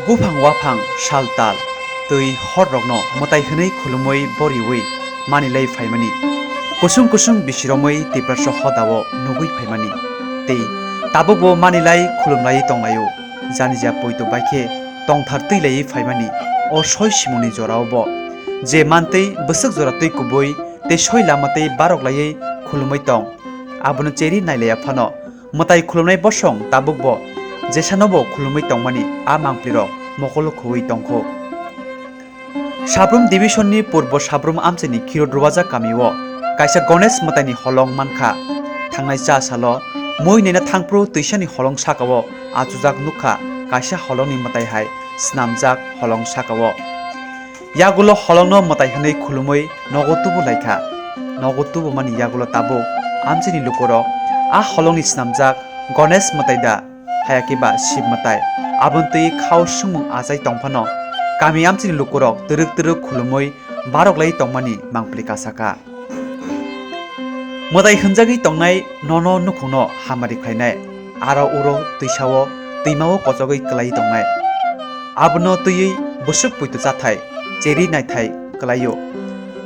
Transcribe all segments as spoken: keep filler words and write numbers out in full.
Buphang waphang sal tal twi horrokno mwtai hwnwi khulumwi boriwi manilai phaimani. Kusung kusung bisiromwi Tiprasa hodao nugwi phaimani. Tei tabukbo manilai khulumlaiwi tonglaio. Janija poito baikhe tongthar twilaiwi phaimani. O soi simungni jorao bo je mantwi bwswk jora twi kubui tei soi lama tei barok laiwi khulumwi tong. Abono cheri nailaiya phano mwtai khulumnai bosong tabukbo jesanobo khulumwi tongmani a mangpilirok mokolo khuwi tongkho. Sabrum division ni purbo Sabrum amchaini Khirudruwaja kamio kaisa Ganesh mwtaini holong mankha. Thangnai cha salo mui naina thangphru twisani holong sakao achujak nukha kaisa holongni mwtai hai snamjak holong sakao. Yagulo holongno mwtai hwnwi khulumwi nogo tubu laikha. Nogo tubumani yagulo tabuk amchaini lukurok a holongni snamjak Ganesh mwtai da, hayakhe ba Shib mwtai, aboni twi khao swngmung achai tongphano kami amchaini lukurok twrwk twrwk khulumwi barok lai tongmani mangpili kasakha. Mwtai hwnjagwi tongnai nono nukhungno hamari khlainai, aro uro twisao twimao kochogwi kwlaiwi tongnai. Abono twiwi bwswk poito chathai, cheri naithai kwlaio.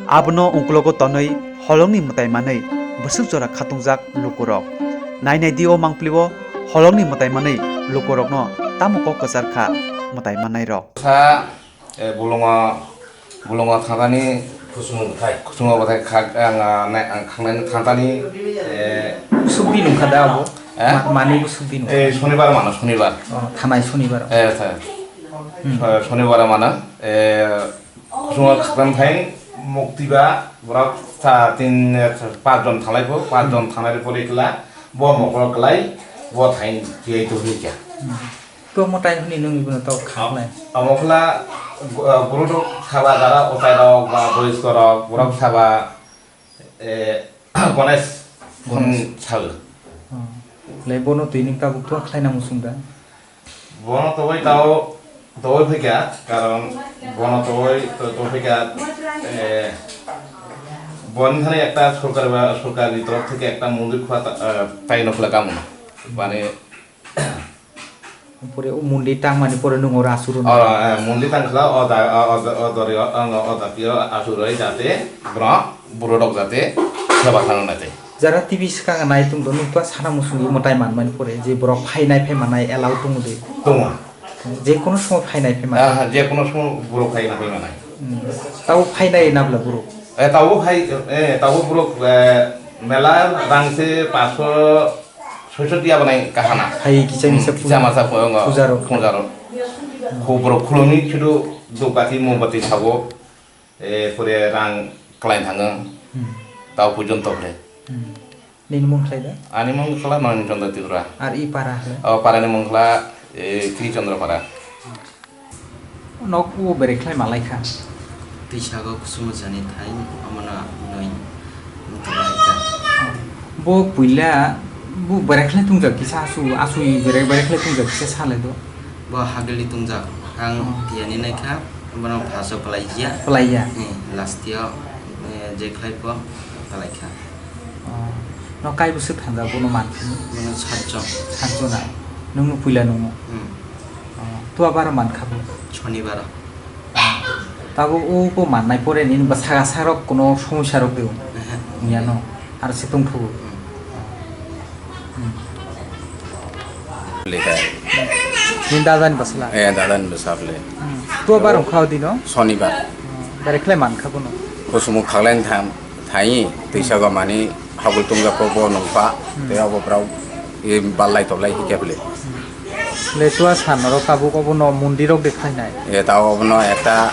Abono ungkulogo tonwi holongni mwtai manwi bwswk jora khatungjak lukurok. Nai nai di o mangpilio holongni mwtai manwi lukurokno tamo kok kwchar kha mwtai mannairok. Sa, eh, bolongo, bolongo thangani kusumo bwthai. Kusumo bwthai khak, ang, ah, nai, ang khangnai thantani, eh, Sukdi nungkha da abo? Eh? Ma-, mani bo sukdi nungkha. Eh, Sonibar mano, Sonibar. Oh, thanai Sonibar. Eh, tha-, Hmm. so-, Sonibar mano. Eh, kusumo khaktan thai mukti ba, borok sa tin, eh, pas jon thanglai pho, pas jon Hmm. thanglai pore kla, bo mokol klai, bo thai tiyai to hoi kya. Hmm. To mwtai hwnwi nwng ibono to kha khlai. Amo khla, uh, guru rok saba jara otai rok ba boys rok borok Hmm. saba, eh, Ganesh khon Ganesh. Sago. Hmm. Le bono twi nwng tabuk to khlai na musung da? Bono toboi tao, toboi phikha, karon bono toboi, to, to phikha, eh, boni thani ekta sorkar ba, sorkarni torof theke ekta mondir khua ta, eh, tai nokla kamu. Mane Pore o mundi tangmani pore nwng oro asuro. O, eh, mundi tangkha o da, o, o, o dori, o, o, o dati o asuro jate bro, buro rok jate seba khano nate. Jara T V swkang nai tong do, nwng to sana musung mwtai manmani pore je borok phainai phai manai allow tongo de. Tongo. Je kono somo phainai phai manai. Ah, je kono somo borok phainai phai manai. Hmm. Tabo phainai nabla borok. Eh, tabo phai, eh, tabo borok, eh, mela rang se paso Soiso tiya banai kahana. Hai kisa misa Hmm, puja. Kisa masa po-, ngo, Puja rok. Puja rok. Khubro khulumi khidu dukbati mombati sabo. E, pore rang klai thango. Hmm. Tao pujon tokle. Hmm. Nini mung khlai da? Ani mung khala Noren Chandra Tripura. Ar i para khlai? O, para ni mung khala, e, Kri Chandra para. Nok o berekhlai malai kha. Twisago kusumo jani thai, omono nwi wngtongmani kha. Bo puila, bo berekhlai tungjak kisa asu, asui berek-, berekhlai tungjak kisa salai do. Bo hagili tungjak, ang Hmm. tiyani naikha, bono phaso palai ya. Palai ya. Hmm, last yo, eh, je khlai po palai kha. Oh. No kai bwswk thangjak bono manphini? Bono satjon. Satjon na? Nwngno puila nwngno? Hmm. Oh. Tua baro mankha bo? Sonibaro. Oh. Tabo o bo mannai pore nini bwsaka sarok kuno somosya rok de? Ehe. Wngya no? Aro se tongthogo? Hmm. Hmm. Lekha. Nini dadani bwsla? Eh, dadani bwsa le. Hmm. Tua baro wngkha o dino? Sonibar. Oh. Berekhlai mankha bono? Kusumo khaklai thang. Thai, twisago mani hagul tungjak kok bo nungkha, Hmm. tei abo borok, e, ballai toblai hikhe bwle. Le tua san norok tabuk obono mondirok de khlainai. E, tao obono ekta,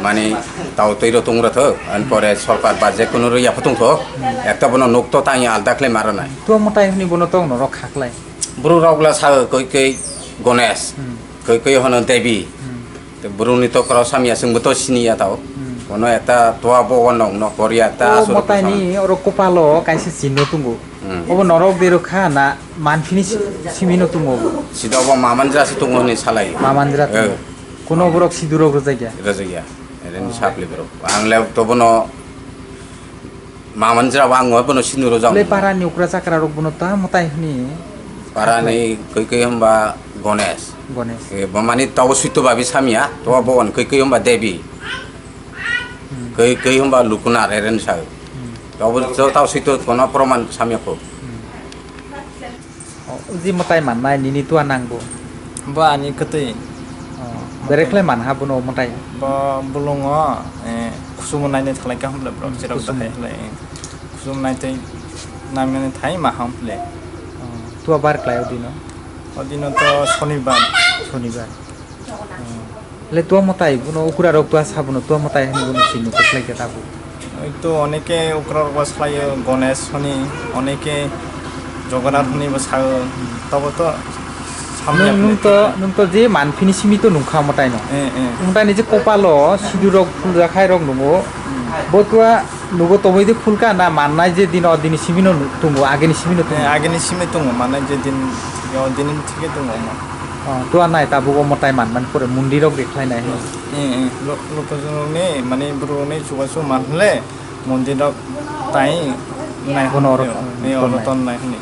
mani, tao twi rok tung rw thok, ani pore sorkar ba je kunu rw yapha tung thok, Hmm. ekta bono nuk to tang ya alda khlai ma rwnai. Tua mwtai hwnwi bono tong norok kha khlai. Borok rok bwla sa koi koi Ganesh, Hmm. koi koi hono Devi. Hmm. Te borokni to kwrwk samya chwngbo to siniya tao. Hmm. Bono ekta toa bogo nokno korya ta O aswrwk mwtaini bwsano. Oro kopalo kaisa chinno tongo. Hmm. Obo norok de rwkha na manphini si-, simino tongo obo? Sida obo mamanjra se tongo hinwi salai. Mamanjra tongo. Eh. Kono borok sidurok rwjakya? Rwjakya. Eren Oh. Sapli borok. Ang le to bono mamanjra bo ang bono sinuro jang. Le parani ukra chakra rok bono ta mwtai hwnwi? Parani koi koi hwnba Ganesh. Ganesh. Eh, bo mani tau sito babi samya, to bo on koi koi hamba Devi. Hmm. Koi koi hamba Lukuna reren sa. Hmm. To bo to tau sito kono proman samya ko. Hmm. Oh, uji mwtai mannai nini tua nangbo. Bo ani kwtwi. Oh, berekhlai man ha bono mwtai. Bo bulungo, eh, kusumo nainai thalai kaham le bro, hmm, chirok kusumo. Dakhai le, eh, kusumo naitwi namani thai ma ham le. Oh, tua bar klai odino. Odino to Sonibar. Sonibar. Le tua mwtai bono ukura rok tua sabono tua mwtai hani bono sini kwplai khe tabuk. Oi to oneke ukura rok ba slayo Ganesh honi, oneke Jagannath honi bo sao, tobo to samya. Nung, nung to, nung to je manphini simi to nungkha mwtai no. Eh, eh. Mwtai ni je kopalo sidu rok phuljakhai rok nungo. Hmm. Bo tua Nugo toboi de phulka na mannai je din o dini simino nu-, tungo, ageni simino tungo? Eh, ageni simi tungo, mannai je din, o dini thike tungo mo. Oh, tua nai tabuk omo tai manmani pore mondirok rikhlai nai hino. Eh, eh, lo-, lokojwk ni, mani borok ni chubachu manle mondirok tai nai. Bono hwnle, orok, eh, bono orok ton nai hwnle.